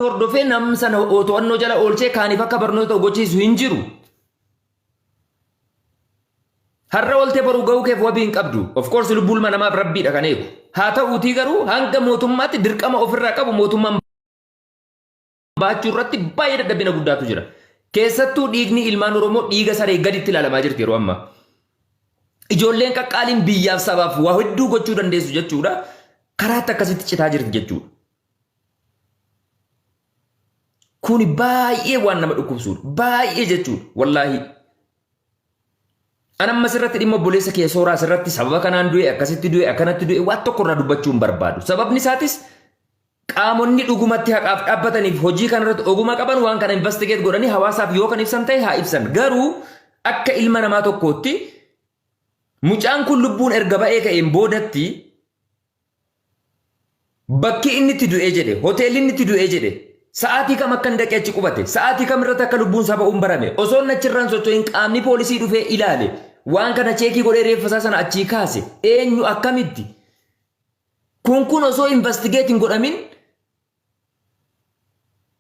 Hordofee nam sana to'annoo jala oolchee kaaniif akka barnoota ta'u gochiisu hin jiru. Har'a ooltee boru ga'uu keef wabii hin qabdu. Of course lubbuu ilma namaaf rabbiidha kan eegu. Haa ta'uutii garuu hanga mootummaatti dirqama ofirraa qabu mootummaan baachuu irratti baay'ee dadhabina guddaatu jira. Keessattuu dhiigni ilmaan Oromoo dhiiga saree gaditti ilaalamaa jirti yeroo ammaa. Ijoolleen qaqqaaliin biyyaaf sabaaf waa hedduu gochuu dandeessu jechuudha. Karaatti akkasitti citaa jirti jechuudha. Kuni baay'ee waan nama dhukkubsuudha. Baay'ee jechuudha. Wallaahi. An amma asirratti dhimma obboleessa kee sooraa asirratti sababa kanaan du'e akkasitti du'e akkanatti du'e waan tokko irraa dubbachuu hin barbaadu. Sababni isaatis qaamonni dhugumatti haqaaf dhaabbataniif hojii kanarratti oguma qaban waan kana investigate godhanii hawaasaaf yoo kan ibsan ta'e haa ibsan. Garuu akka ilma namaa tokkootti mucaan kun lubbuun erga ba'ee ka'een boodatti Bakki inni itti du'ee jedhe, hoteelli inni itti du'ee jedhe, sa'aatii kam akka inni dhaqee achi qubate, sa'aatii kam irratti akka lubbuun isaa ba'uun barame, osoo inni achirraan socho'in qaamni poolisii dhufee ilaale, waan kana cheekii godhee reeffa isaa sana achii kaase, eenyu akkamitti? Kun kun osoo investigeet hin godhamin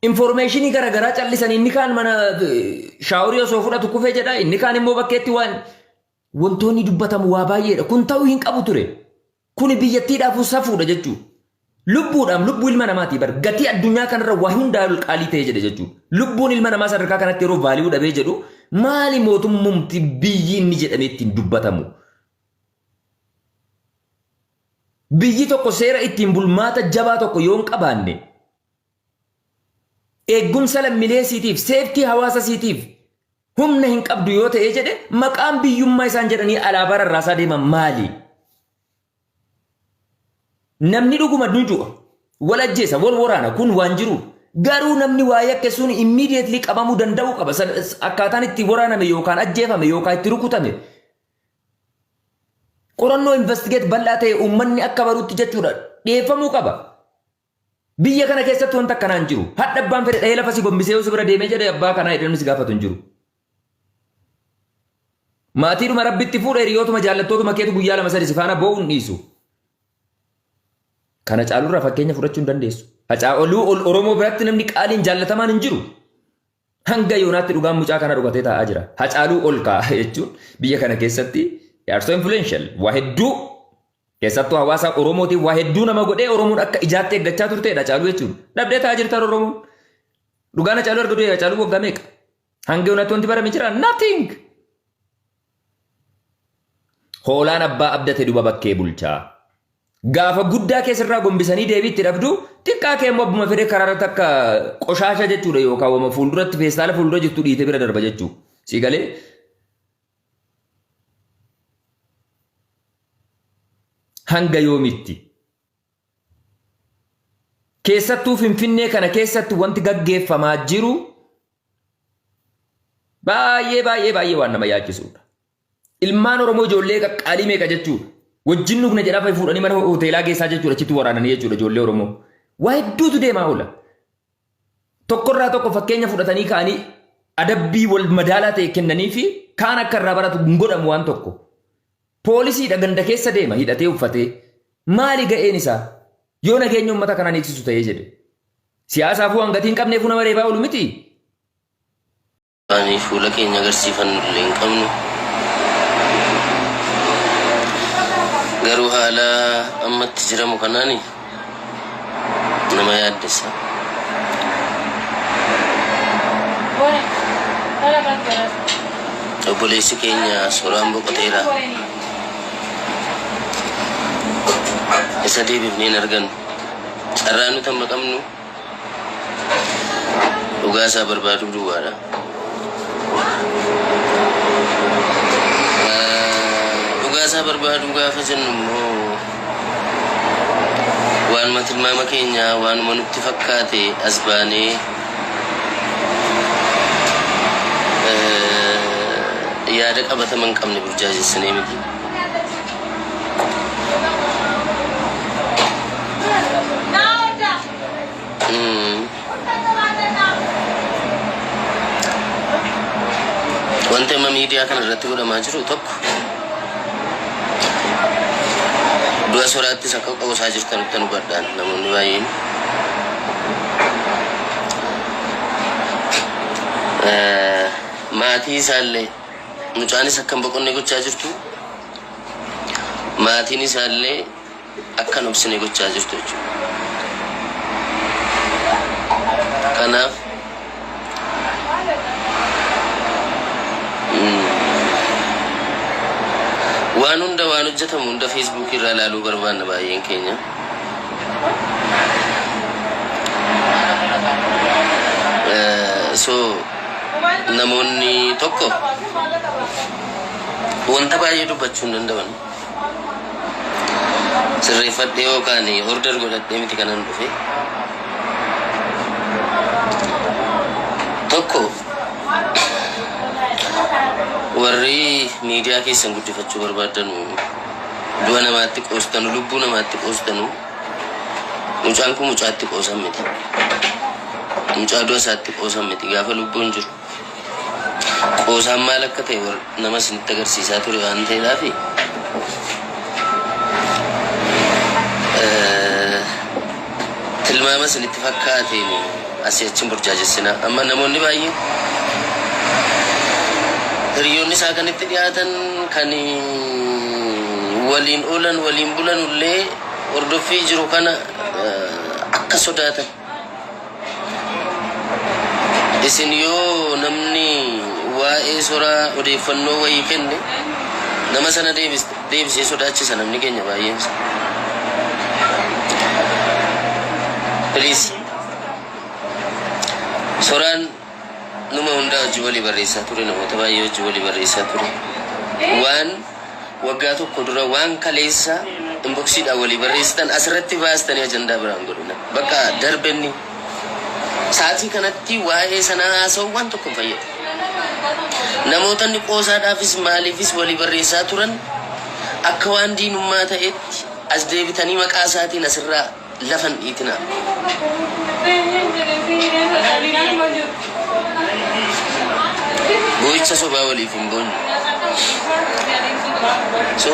informeeshinii garaagaraa callisanii inni kaan mana shaaworii osoo fudhatu kufee jedha, inni kaan immoo bakkeetti waan wantoonni dubbatamu waa baay'eedha. Kun ta'uu hin qabu ture. Kuni biyyattiidhaafuu safuudha jechuudha. Lubbuudhaaf lubbuu ilma namaatii bar gatii addunyaa kanarra waa hundaa ol qaalii ta'ee jedhe jechuudha. Lubbuun ilma namaa sadarkaa kanatti yeroo vaaliyuu dhabee jedhu maali mootummumti biyyi inni jedhamee ittiin dubbatamu? Biyyi tokko seera ittiin bulmaata jabaa tokko yoo hin qabaanne eeggumsa lammiilee isiitiif, seeftii hawaasa isiitiif humna hin qabdu yoo ta'e jedhe maqaan biyyummaa isaan jedhanii alaabaa rarraasaa deeman maali? Namni dhuguma ni du'a. Wal ajjeesa, wal waraana kun waan jiru. Garuu namni waa yakke sun immediately qabamuu danda'uu qaba. Akkaataan itti waraaname yookaan ajjeefame yookaan itti rukutame. Qorannoo investigate bal'aa ta'e uummanni akka barutti jechuudha dhiyeeffamuu qaba. Biyya kana keessatti wanta akkanaa hin jiru. Hadha abbaan fedhe dhahee lafa si gombisee yoo si bira deemee jedhe abbaa kanaa jedhee namni si gaafatu hin jiru. Maatiidhuma rabbitti fuudha hiriyootuma jaallattootuma keetu guyyaa lama sadi si faana boo'uu hin dhiisu. Kana caalurraa fakkeenya fudhachuu hin dandeessu. Hacaa'oluu ol Oromoo biratti namni qaaliin jaallatamaan hin jiru. Hanga yoonaatti dhugaan mucaa kana dhokatee taa'aa jira. Hacaaluu ol kaa'a jechuun biyya kana keessatti they are so influential. Waa hedduu keessattuu hawaasa Oromootiif waa hedduu nama godhee Oromoon akka ijaatti eeggachaa turteedha Hacaaluu jechuun. Dhabdee taa'aa jirta Oromoon. Dhugaan Hacaaluu erga du'e Hacaaluu waggaa meeqa? Hanga yoonaatti wanti barame jira? Nothing. Hoolaan abbaa abdate duba bakkee bulchaa. Gaafa guddaa kee sirraa gombisanii deebii itti dhabdu xiqqaa kee immoo abbuma fedhe karaa irratti akka qoshaasha jechuudha yookaan wama fuulduratti feestaala fuuldura jirtu dhiite bira darba jechuudha. Sii galee? Hanga yoomitti? Keessattuu Finfinnee kana keessatti wanti gaggeeffamaa jiru baay'ee baay'ee baay'ee waan nama yaachisudha. Ilmaan Oromoo ijoollee qaqqaalii meeqa jechuudha. Wajjin dhugna jedhaa fa'i fuudhanii mana hoteelaa geessaa jechuudha achitti waraananii jechuudha ijoollee Oromoo. Waa hedduutu deemaa oola. Tokkorraa tokko fakkeenya fudhatanii ka'anii adabbii wal madaalaa ta'e kennanii fi kaan akka irraa baratu hin godhamu waan tokko. Poolisiidha ganda keessa deema hidhatee uffatee. Maali ga'een isaa? Yoo nageenya uummata kanaan eegsisu ta'ee jedhe. Siyaasaafuu hangatii hin qabneefuu nama reebaa oolu miti. Ani fuula keenya agarsiifannu illee hin qabnu. Garuu haala ammatti jiramu kanaani nama yaaddessa. Obboleessi keenya Soraan boqoteera. Isa deebifnee hin argannu. Carraa nuti amma qabnu Dhugaa isaa barbaaduu duwwaadha. Dhugaa isaa barbaaduu gaafa jennu immoo waanuma tilmaama keenya waanuma nutti fakkaate as baanee yaada qabatama hin qabne burjaajessinee miti. Wanti amma miidiyaa kana irratti godhamaa jiru tokko du'a soraattis akka qoosaa jirtanutti hubadhaan namoonni baay'een. Maatii isaallee mucaanis akka hin boqonne gochaa jirtu. Maatiin isaallee akka hin obsine gochaa jirtu jechuudha. Kanaaf waan hunda waan hojjetamu hunda feesbuukii irraa ilaaluu barbaanna baay'een keenya. So namoonni tokko wanta baay'ee dubbachuu hin danda'an. Sirreeffadhee yookaan order godhadhee miti kanan dhufe. Tokko warri miidiyaa keessan guddifachuu barbaadanu du'a namaatti qoostanu lubbuu namaatti qoostanu mucaan kun mucaatti qoosan miti. Mucaa du'a isaatti qoosan miti gaafa lubbuun jiru. Qoosaan maal akka ta'e nama isinitti agarsiisaa ture waan ta'eedhaafi. Tilmaama isinitti fakkaateen asii achiin burjaajessinaa. Amma namoonni baay'een hiriyoonni isaa kan itti dhiyaatan kan waliin oolan waliin bulan illee hordoffii jiru kana akka sodaatan. Isin yoo namni waa'ee soraa odeeffannoo wayii kenne nama sana deebisee sodaachisa namni keenya baay'eensa. Please. Soraan numa hundaa hojii walii barreessaa ture namoota baay'ee hojii walii barreessaa ture. Waan waggaa tokko dura waan kaleessa inboxiidhaan walii barreessitan asirratti baastanii ajandaa biraan godhina. Bakka darbenni sa'aatii kanatti waa'ee sanaa haasa'u waan tokko hin fayyadu. Namoota inni qoosaadhaafis maaliifis walii barreessaa turan akka waan diinummaa ta'etti as deebitanii maqaa isaatiin asirraa lafa hin dhiitinaa. Boo'icha sobaa waliif hin boonyu. So,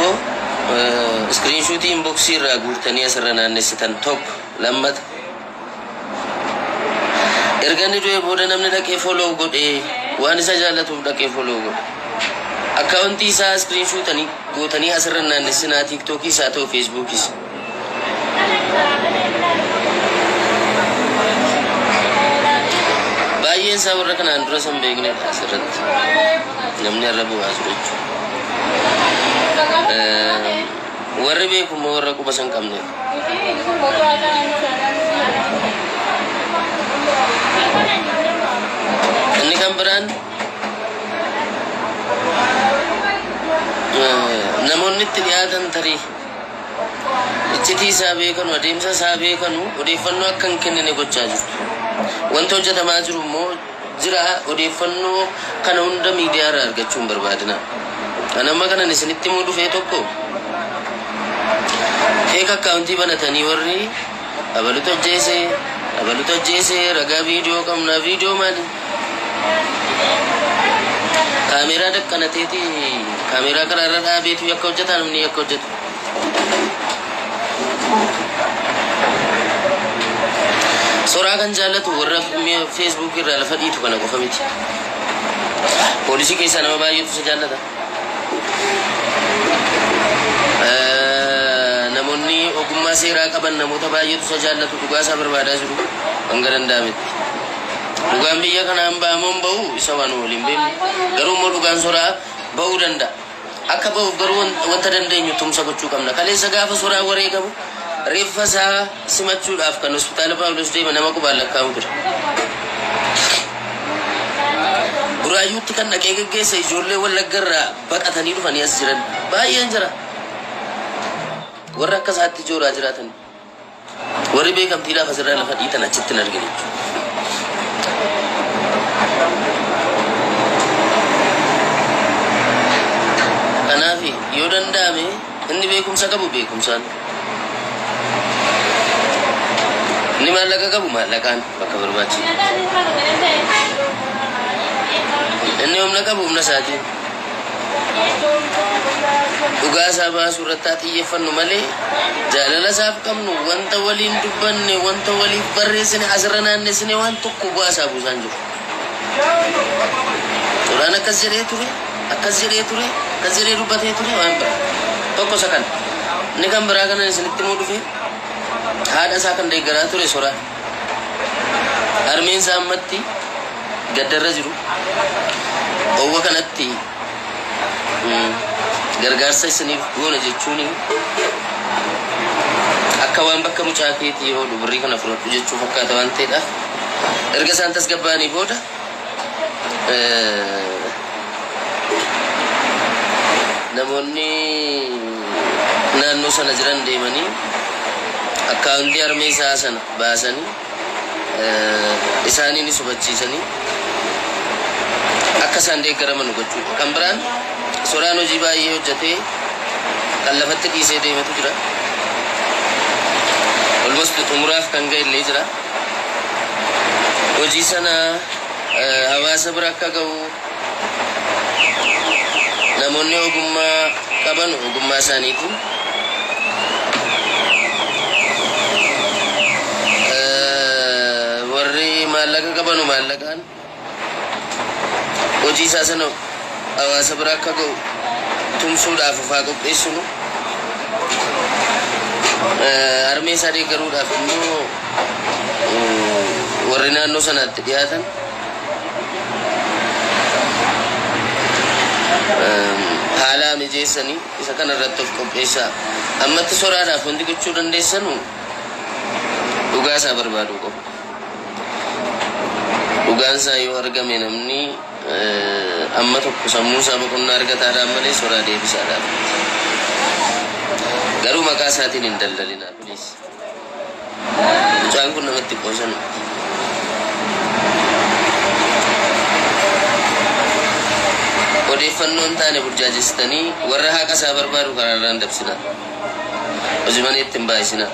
iskiriinshuutii inboxii irraa guurtanii asirra naannessitan tokko lammata. Erga inni du'ee booda namni dhaqee follow godhee waan isa jaallatuuf dhaqee follow godhe. Akkaawuntii isaa iskiriinshuutanii gootanii asirra naannessinaa tiiktookii isaa ta'u feesbuukis. Baay'een isaa warra kanaan dura san beeknedha asirratti. Namni har'a bu'aa jiru jechuudha. Warri beeku immoo warra quba san qabnedha. Inni kan biraan namoonni itti dhiyaatan tarii iccitii isaa beekanu adeemsa isaa beekanu odeeffannoo akka hin kennine gochaa jirtu. Wanta hojjetamaa jiru immoo jira odeeffannoo kana hunda miidiyaa irraa argachuu hin barbaadina. Kan amma kanan isinitti himuu dhufee tokko fake akkaawuntii banatanii warri abalutu ajjeese abalutu ajjeese ragaa viidiyoo qabna viidiyoo maali? Kaameeraa daqqanateeti kaameeraa karaarra dhaabeetu yakka hojjetaa namni yakka hojjetu. Soraa kan jaallatu warra feesbuuk irraa lafa dhiitu kana qofa miti. Poolisii keessaa nama baay'eetu isa jaallata. Namoonni ogummaa seeraa qaban namoota baay'eetu isa jaallatu dhugaa isaa barbaadaa jiru hanga danda'ametti. Dhugaan biyya kanaan ba'amoo hin ba'u isa waan waliin beeknu. Garuu immoo dhugaan soraa ba'uu danda'a. Akka ba'uuf garuu wanta dandeenyu tumsa gochuu qabna. Kaleessa gaafa soraa wareegamu reeffa isaa simachuudhaaf kan hospitaala Paawulos deeme nama qubaan lakkaa'amu ture. Buraayyuutti kan dhaqee geggeesse ijoollee Wallagga irraa baqatanii dhufanii as jiran baay'een jira. Warra akka isaatti jooraa jiraatan. Warri beekamtiidhaaf asirraa lafa dhiitan achitti hin argine jechuudha. Kanaaf yoo danda'ame inni beekumsa qabu beekumsaan inni maallaqa qabu maallaqaan bakka barbaachisu. Inni humna qabu humna isaatiin. Dhugaa isaa baasuu irratti haa xiyyeeffannu malee jaalala isaaf qabnu wanta waliin dubbanne wanta waliif barreessine asirra naannessine waan tokko bu'aa isaa buusaa hin jiru. Soraan akkas jedhee ture, akkas jedhee ture, akkas jedhee dubbatee ture waan biraa. Tokko isa kana. Inni kan biraa kanan isinitti himuu dhufe haadha isaa kan deeggaraa ture Soraan. Harmeen isaa ammatti gaddarra jiru. Oowwa kanatti gargaarsa isiniif goona jechuun akka waan bakka mucaa keetii oolu birrii kana fudhadhu jechuu fakkaata waan ta'eedhaaf erga isaan tasgabbaa'anii booda namoonni naannoo sana jiran deemanii akkaawuntii harmee isaa sana baasanii isaaniinis hubachiisanii akka isaan deeggaraman gochuudha. Kan biraan Soraan hojii baay'ee hojjetee kan lafatti dhiisee deemetu jira. Almost xumuraaf kan ga'e illee jira. Hojii sana hawaasa bira akka ga'u namoonni ogummaa qaban ogummaa isaaniitiin warri maallaqa qabanu maallaqaan hojii isaa sana hawaasa bira akka ga'u tumsuudhaaf ofaa qopheessinu. Harmee isaa deeggaruudhaaf immoo warri naannoo sanaatti dhiyaatan haala mijeessanii isa kana irratti of qopheessaa. Ammatti soraadhaaf wanti gochuu dandeessanu dhugaa isaa barbaaduu qofa. Dhugaan isaa yoo argame namni amma tokko sammuu isaa boqonnaa argataadhaan malee soraa deebisaadhaaf. Garuu maqaa isaatiin hin daldalinaa please. Mucaan kun namatti qoosan miti. Odeeffannoo hin taane burjaajessitanii warra haqa isaa barbaadu karaarraa hin dabsinaa. Hojii maneetti hin baay'isinaa.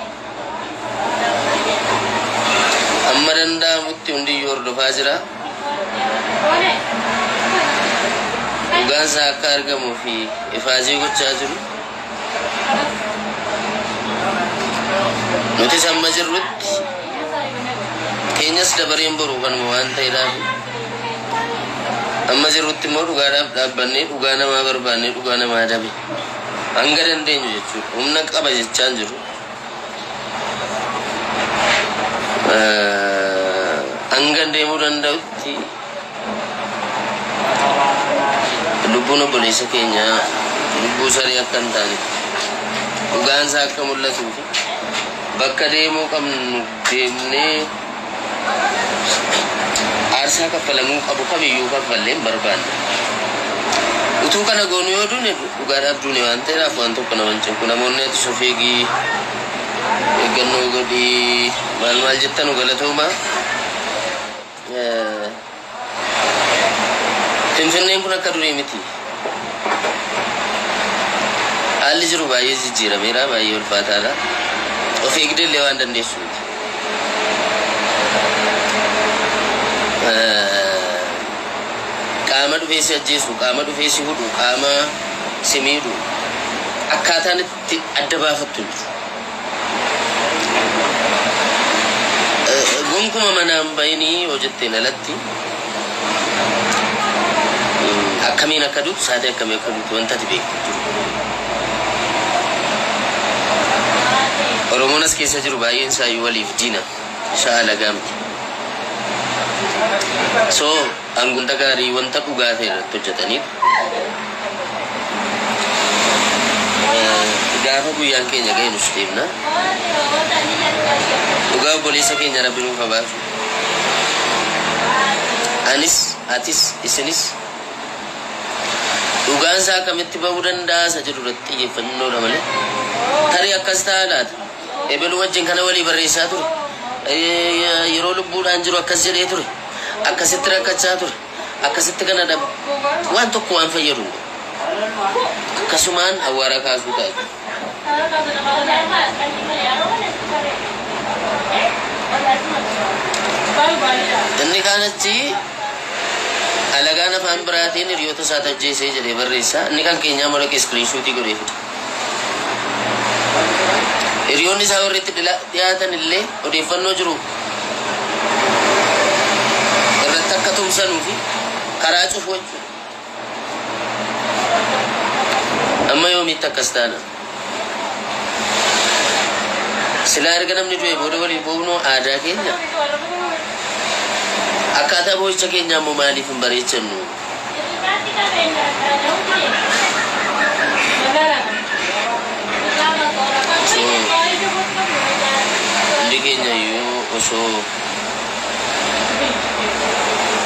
Amma danda'amutti hundiyyuu hordofaa jira. Dhugaan isaa akka argamuu fi ifaajee gochaa jiru. Nutis amma jirrutti keenyas dabareen boru kanuma waan ta'eedhaaf amma jirrutti immoo dhugaadhaaf dhaabbannee dhugaa namaa barbaannee dhugaa namaa dabe hanga dandeenyu jechuudha. Humna qaba jechaan jiru. Hanga deemuu danda'utti lubbuun obboleessa keenyaa lubbuu saree akka hin taane dhugaan isaa akka mul'atuu fi bakka deemuu qabnu deemnee aarsaa kaffalamuu qabu kamiyyuu kaffallee hin barbaanne. Utuu kana goonu yoo duune dhugaadhaaf duune waan ta'eedhaaf waan tokko nama hin cinqu. Namoonni ati of eegii eeggannoo godhii maal maal jettanu galatooma. Finfinneen kun akka durii miti. Haalli jiru baay'ee jijjiirameera, baay'ee ulfaataadha. Of eegdee illee waan dandeessu miti. Qaama dhufee si ajjeesu, qaama dhufee si hudhu, qaama si miidhu akkaataan itti adda baafattu hin jiru. Gonkuma manaan bayinii yoo jetteen alatti akkamiin akka duutu sa'aatii akkamii akka duutu wanta ati beektu hin jiru. Oromoon as keessa jiru baay'een isaayyuu waliif diina. Isaa alagaa miti. So wanta gaarii wanta dhugaa ta'e irratti hojjetaniif gaafa guyyaan keenya ga'e nus deemna. Dhugaa obboleessa keenya Rabbi nuuf haa baasu. Anis, atis, isinis dhugaan isaa akkamitti ba'uu danda'a isa jedhu irratti xiyyeeffannoodha malee. Tarii akkas ta'a laata? Ebelu wajjin kana walii barreessaa ture. Yeroo lubbuudhaan jiru akkas jedhee ture. Akkasitti rakkachaa ture. Akkasitti kana dhabe. Waan tokko waan fayyadu hin qabu. Akkasumaan awwaara kaasuu ta'a. Inni kaan achi alagaan afaan biraatiin hiriyoota isaa ajjeesee jedhee barreessa. Inni kan keenyaa immoo dhaqee iskiriinshuutii godhee fida. Hiriyoonni isaa warri itti dhiyaatan illee odeeffannoo jiru irratti akka tumsan ibsanuu fi karaa cufu jechuudha. Amma yoomiitti akkas taana? Silaa erga namni du'e booda walii boo'uunoo aadaa keenya? Akkaataa boo'icha keenyaa immoo maaliif hin bareechannu? So hundi keenya iyyuu osoo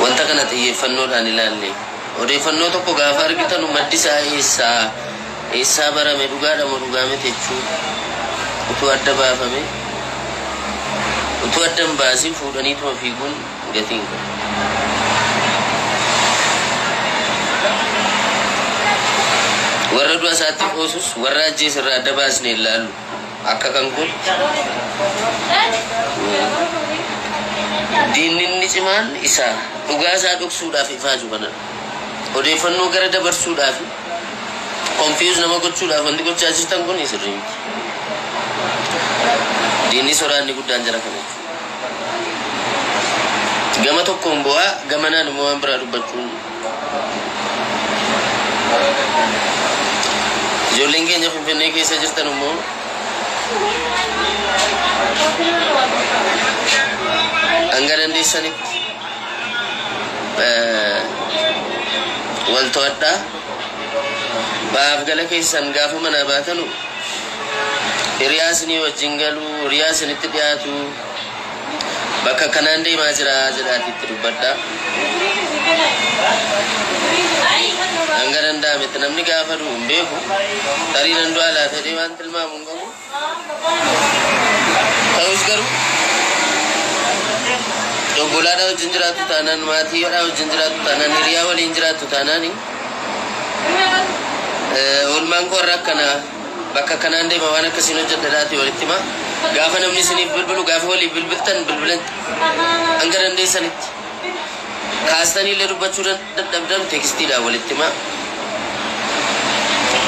wanta kana xiyyeeffannoodhaan ilaalle odeeffannoo tokko gaafa argitanu maddi isaa eessaa eessaa barame dhugaadha moo dhugaa miti jechuun utuu adda baafame utuu adda hin baasin fuudhaniituma fiiguun gatii hin qabu. Warra du'a isaatti qoosus warra ajjeese irraa adda baasne hin laallu. Akka kan kootti diinni inni cimaan isa dhugaa isaa dhoksuudhaaf ifaaju kanadha. Odeeffannoo gara dabarsuudhaaf confuse nama gochuudhaaf wanti gochaa jirtan kun sirrii miti. Diinni soraanni guddaan jara kana jechuudha. Gama tokkoon bu'aa gamanaan immoo waan biraa dubbachuun ijoolleen keenya Finfinnee keessa jirtan immoo hanga dandeessanitti wal to'adhaa. Ba'aaf gala keessan gaafa manaa baatanu hiriyaa isinii wajjin galu, hiriyaa isinitti dhiyaatu bakka kanaan deemaa jira jedhaatii itti dubbadhaa. Hanga danda'ametti namni gaafa du'u hin beeku. Tarii nan du'aa laata jedhee waan tilmaamu hin qabu. Ta'us garuu obbolaadhaa wajjin jiraattu taanaan, maatiidhaa wajjin jiraattu taanaan, hiriyaa waliin jiraattu taanaan oolmaan koo har'a akkanaa bakka akkanaan deema waan akkasiin hojjedha dhaatii walitti himaa. Gaafa namni isiniif bilbilu gaafa waliif bilbiltan bilbilan hanga dandeessanitti kaastanii illee dubbachuu dadhabdan tekstiidhaan walitti himaa.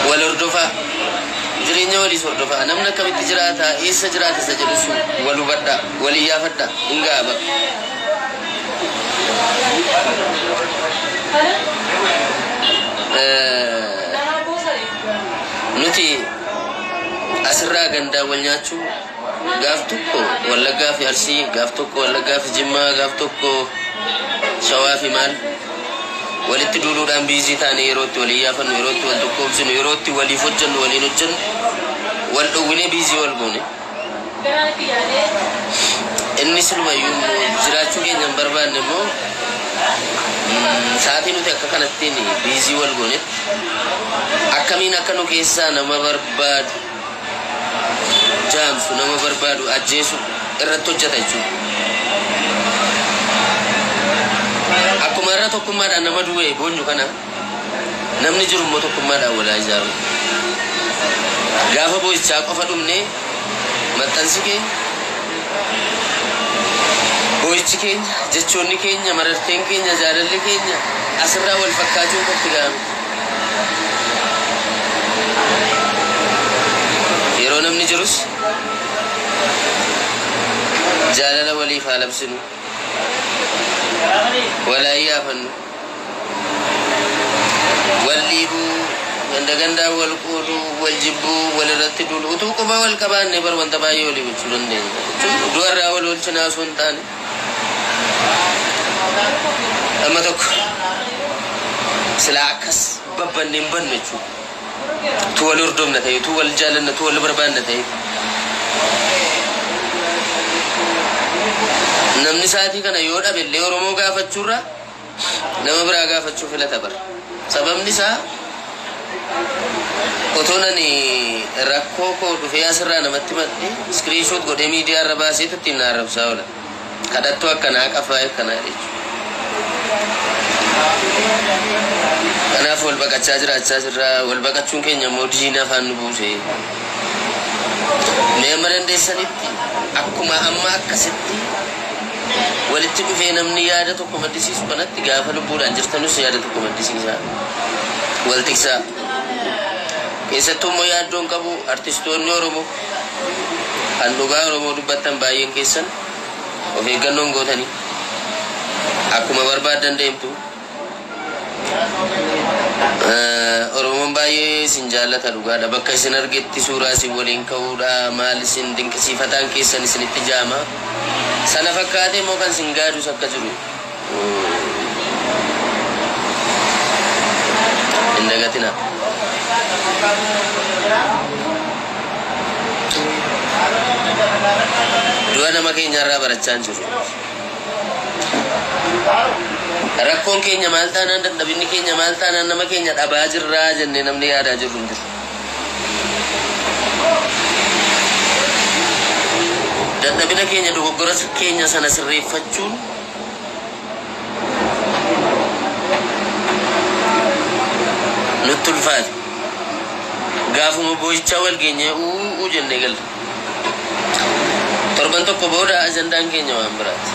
Wal hordofaa. Jireenya waliis hordofaa. Namni akkamitti jiraata, eessa jiraata isa jedhus wal hubadhaa, wal iyyaafadhaa. Hin ga'a bakka. Nuti asirraa gandaan wal nyaachuu gaaf tokko Wallaggaa fi Arsii, gaaf tokko Wallaggaa fi Jimmaa, gaaf tokko Shawaa fi maal walitti duuluudhaan biizii taane yeroo itti wal iyyaafannu, yeroo itti wal tokkoomsinu, yeroo itti waliif hojjennu, waliin hojjennu wal dhowwinee biizii wal goone. Inni silumayyuu immoo jiraachuu keenya hin barbaanne immoo sa'aatii nuti akka kanattiin biizii wal goonetti akkamiin akka nu keessaa nama barbaadu jaamsu, nama barbaadu ajjeesu irratti hojjeta jechuudha. Akkuma irra tokkummaadhaan nama du'e boonyu kana namni jiru immoo tokkummaadhaan wal haa ijaaru. Gaafa boo'ichaa qofa dhumne maxxansi keenya, boo'ichi keenya, jechoonni keenya, mararteen keenya, jaalalli keenya asirraa wal fakkaachuun kotti ga'ame. Yeroo namni jirus jaalala waliif haa labsinu. Wal haa iyyaafannu. Wal dhiibuu, ganda gandaan wal qooduu, wal jibbuu, wal irratti duulu utuu quba wal qabaanne bar wanta baay'ee walii gochuu dandeenya. Jechuun du'a irraa wal oolchinaa osoo hin taane amma tokko silaa akkas babbanne hin bannu jechuudha. Utuu wal hordofna ta'e, utuu wal jaalanna, utuu wal barbaanna ta'e. Namni sa'aatii kana yoo dhabe illee Oromoo gaafachuurra nama biraa gaafachuu filata bar. Sababni isaa otoo nani rakkoo koo dhufee asirraa namatti madde screenshot godhee miidiyaa irra baaseetu ittiin na arrabsaa oola. Kadhattuu akkanaa qafaa akkanaa jechuudha. Kanaaf wal baqachaa jiraachaa jirra. Wal baqachuun keenya immoo diina afaan nu buuse. Mee amma dandeessanitti akkuma amma akkasitti walitti dhufee namni yaada tokko maddisiisu kanatti gaafa lubbuudhaan jirtanus yaada tokko maddisiisaa. Wal tiksaa. Keessattuu immoo yaaddoon qabu artistoonni Oromoo kan dhugaa Oromoo dubbattan baay'een keessan of eeggannoon gootanii. Akkuma barbaaddan deemtu. Oromoon baay'ee isin jaallata dhugaadha. Bakka isin argetti suuraa isin waliin ka'uudha. Maal isin dinqisiifataan keessan isinitti jaama. Sana fakkaatee immoo kan isin gaadus akka jiru hin dagatina. Du'a nama keenyarraa barachaa hin jiru. Rakkoon keenya maal taanaan dadhabinni keenya maal taanaan nama keenya dhabaa jirraa jennee namni yaadaa jirru hin jiru. Dadhabina keenya dogoggora keenya sana sirreeffachuun nutti ulfaate. Gaafuma boo'ichaa wal geenyee uuu jennee galla. Torban tokko booda ajandaan keenya waan biraati.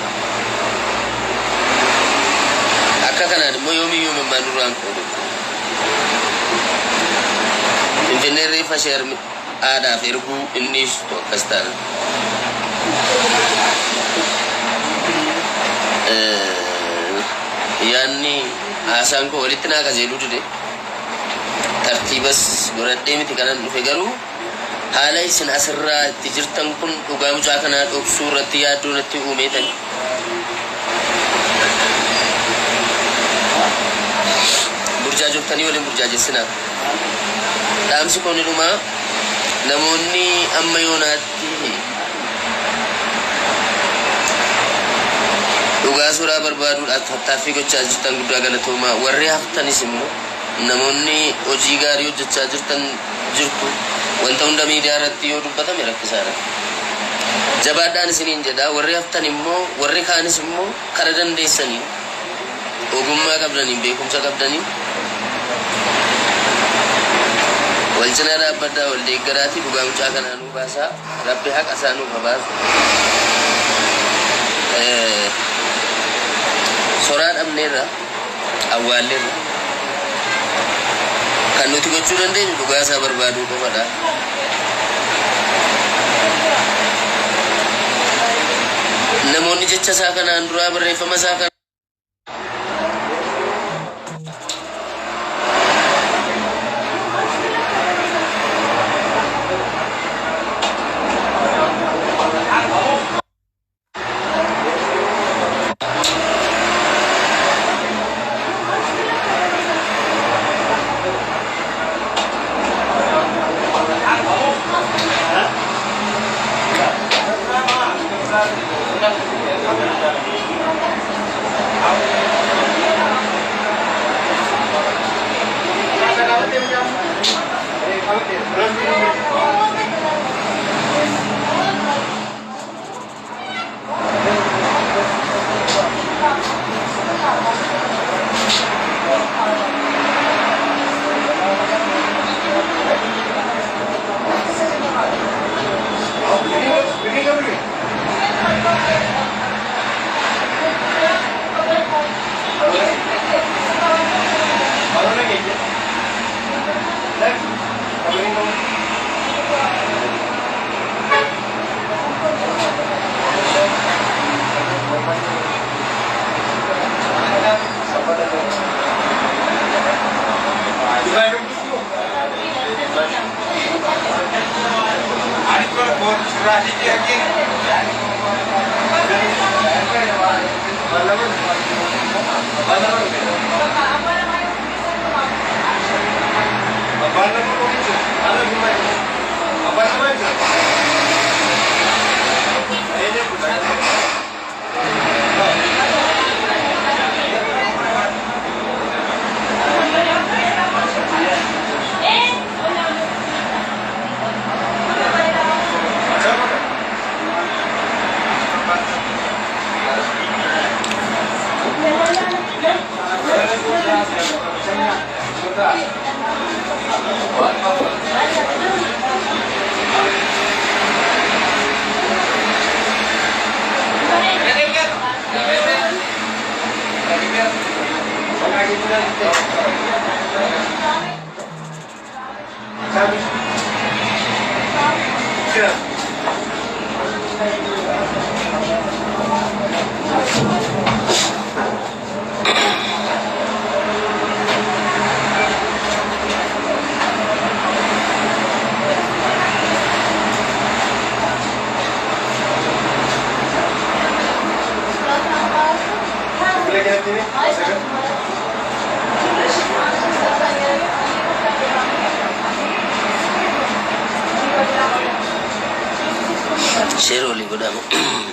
Akka kanaan immoo yoomiyyuu imimmaan nurraan qoodu. Finfinneen reeffa ishee haadhaaf erguu hin dhiistu akkas taanaan. Yaanni haasaan koo walitti naa qajeeluu dide. Tartiibas godhadhee miti kanan dhufe garuu haala isin asirraa itti jirtan kun dhugaa mucaa kanaa dhoksuu irratti yaaddoo natti uumeetani. Burjaajoftanii waliin burjaajessinaa. Dhaamsi koo ni dhumaa namoonni amma yoonaatti dhugaa suuraa barbaaduudhaaf tattaaffii gochaa jirtan guddaa galatoomaa. Warri haftanis immoo namoonni hojii gaarii hojjechaa jirtan jirtu. Wanta hunda miidiyaa irratti yoo dubbatame rakkisaadha. Jabaadhaan isiniin jedha. Warri haftan immoo warri kaanis immoo kara dandeessanii ogummaa qabdaniin beekumsa qabdaniin wal cinaa dhaabbadhaa wal deeggaraatii dhugaa mucaa kanaa nuu baasaa. Rabbi haqa isaa nuuf haa baasu. Soraa dhabneerra awwaalleerra. Kan nuti gochuu dandeenyu dhugaa isaa barbaaduu qofadha. Namoonni jecha isaa kanaan duraa barreeffama isaa kana Share walii godhame.